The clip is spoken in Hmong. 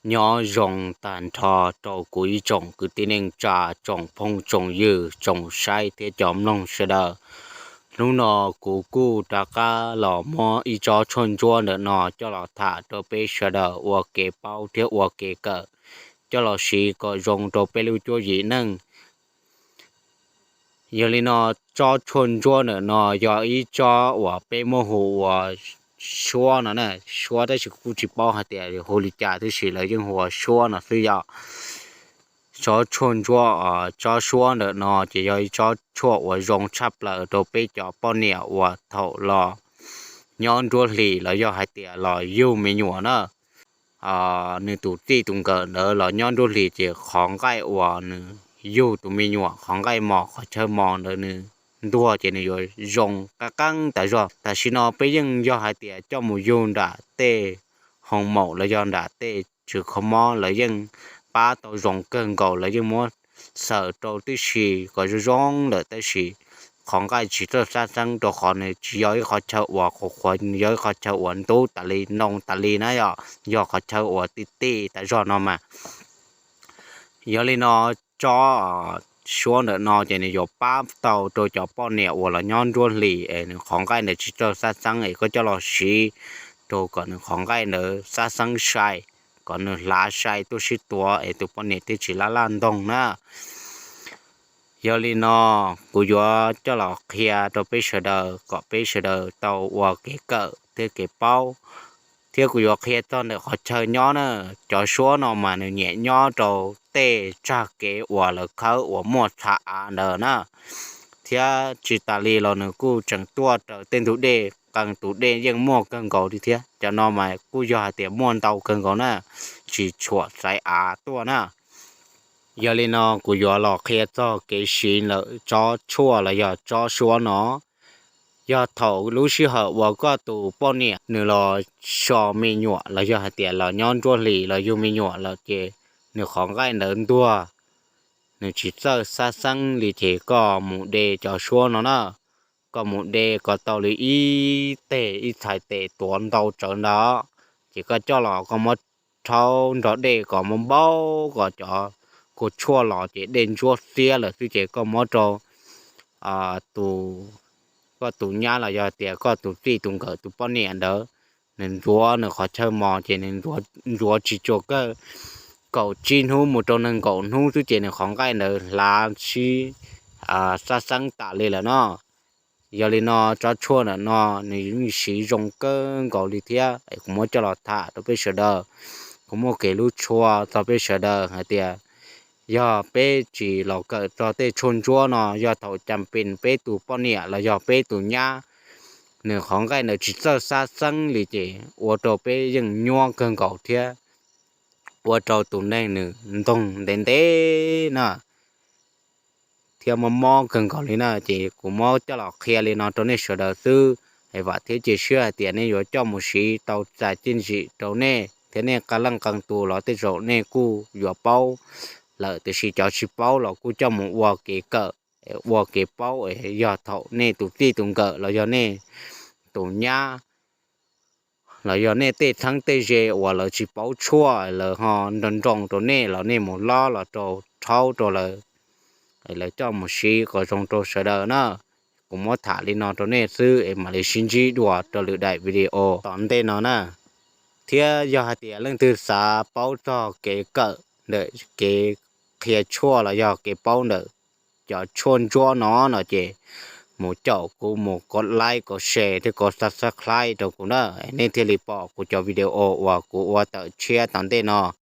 Nyob zoo tag nrho rau kuv ib tsoom kwv tij neej tsa, tsoom phooj tsoom ywg, tsoom saib thiab cov mloog sawv daws. Hnub no kuv kuj rov qab los muab ib tsob tshuaj ntsuab ntawm no coj los tham rau peb sawv daws ua kev paub thiab ua kev kawm, coj los siv kom zoo rau peb lub cuab yim neej. Yog li no, tsob tshuaj ntsuab ntawm no yog ib tsob uas peb muab hu ua suab no na, suab tab sis kuv kuj tsis paub hais tias hu li cas tab sis lawv yeej hu ua suab no xwb yom. Tsob tshuaj ntsuab, tsob suab ntawm no ces yog ib tsob tshuaj uas zoo tshaj plaws rau peb cov poj niam uas thaum los nyob nruab hlis los yog hais tias los yug me nyuam na. Nws tus txij tus nkawm ntawd los nyob nruab hlis ces qhov nqaij uas nws yug tus me nyuam, qhov nqaij mos, qhov chaw mos ntawd nws ntuag ces nws yuav zoo qab qeeb tas zog. Tam sim no peb yeej yog hais tias coj mus yug nram tej hoo maum los yog nram tej tswv kho mob lawv yeej pab tau zoo kawg nkaus, lawv yeej muab xaws rau tib si kom zoo zoo lawm tab sis qhov nqaij tsis txawj sab xeeb rau qhov nws tsis yog ib qhov chaw uas qhuav qhuav, nws yog ib qhov chaw uas ntub tas li, noo tas li na yom, yog qhov chaw uas ti ti tas zog no mas. Yog li no, tsob suab ntawm no ces nws yuav pab tau rau cov poj niam uas los nyob nruab hlis es nws qhov nqaij ntawd tsis txawj sab xeeb es koj coj los siv rau kom nws qhov nqaij ntawd sab xeeb sai, kom nws hlav sai tuaj sib tuav es tus poj niam thiaj tsis laj laj ntoog na. Yog li no, kuv yuav coj los qhia rau peb sawv daws kom peb sawv daws tau ua kev kawm thiab kev paub. Thiab kuv yuav qhia txog ntawm qhov chaw nyob na. Cov suab no mas nws nyiam nyob rau tej tsag kev uas lawv khawb uas muaj txha av ntawd na. Thiab tsis tas li los nws kuj tseem tuaj raws tej ntug dej, qee tus dej yeej muaj kawg nkaus li thiab. Cov no mas kuj yog hais tias muaj ntau kawg nkaus na, tsis tshuam xaiv av tuaj na. Yog li no kuv yuav los qhia txog kev siv ntawm tsob tshuaj los yog tsob suab no. Yog thaum lub sij hawm uas koj tus poj niam nws los so me nyuam los yog hais tias los nyob nruab hlis los yug me nyuam lawm ces nws qhov nqaij ntawd ntuag, nws tsis txawj sab xeeb li ces koj mus de cov suab no na. Koj mus de kom tau li ib teg ib txhais tes tuav ntau tsawv ntawd, ces koj coj los koj muab rhaub nrog dej kom muab npau kom cov kua tshuaj los ces dej ntsuab xiab lawm xwb ces koj muab rau tus, koj tus nyab los yog tias koj tus txij tus nkawm tus poj niam ntawd, nws ntxuav nws qhov chaw mos ces nws ntxuav tsis tshua kawg, kaum tsib hnub mus rau nees nkaum hnub xwb ces nws qhov nqaij ntawd hlav sib sab xeeb tas li lawm no. Yog li no tsob tshuaj ntawm no nws yeej siv zoo kawg nkaus li thiab es kuv muab coj los tham rau peb sawv daws. Kuv muaj kev hlub tshua txog peb sawv daws hais tias yog peb tsis los kawm txog tej tshuaj ntsuab no, yog thaum cas pes peb tus poj niam los yog peb tus nyab, nws qhov nqaij ntawd tsis txawj sab xeeb li ces ua rau peb yeej nyuab kawg nkaus thiab ua rau tus neeg nws ntoog ntev ntev na, thiab mob mob kawg nkaus li na. Ces kuv muab coj los qhia li no rau nej sawv daws xwb, es vam thiab cia siab hais tias nej yuav coj mus siv tau txais txiaj ntsig rau nej thiab nej qee leej qee tus los tej zaum nej kuj yuav paub lawm, tiam sis cov tsis paub los kuj coj mus ua kev kawm, ua kev paub, yog thaum nej tus txij tus nkawm los yog nej tus nyab los yog nej tej txheeb tej ze uas lawv tsis paub tshuaj lawv ho nroo nroo rau nej los nej mus lob los rau rhaub rau lawv, lawv coj mus siv kom zoo rau sawv daws na. Kuv muab tham li no rau nej xwb es mam li sib ntsib dua rau lwm daim video tom ntej no na. Thiab yog hais tias leej twg xav paub txog kev kawm ntawm kev qhia tshuaj los yog kev paub ntawm cov tshuaj ntsuab no no ces mus caum kuv mus kov like kov share thiab kov subscribe rau kuv na, nej thiaj li pom kuv cov video uas kuv ua tawm tshiab tom ntej no.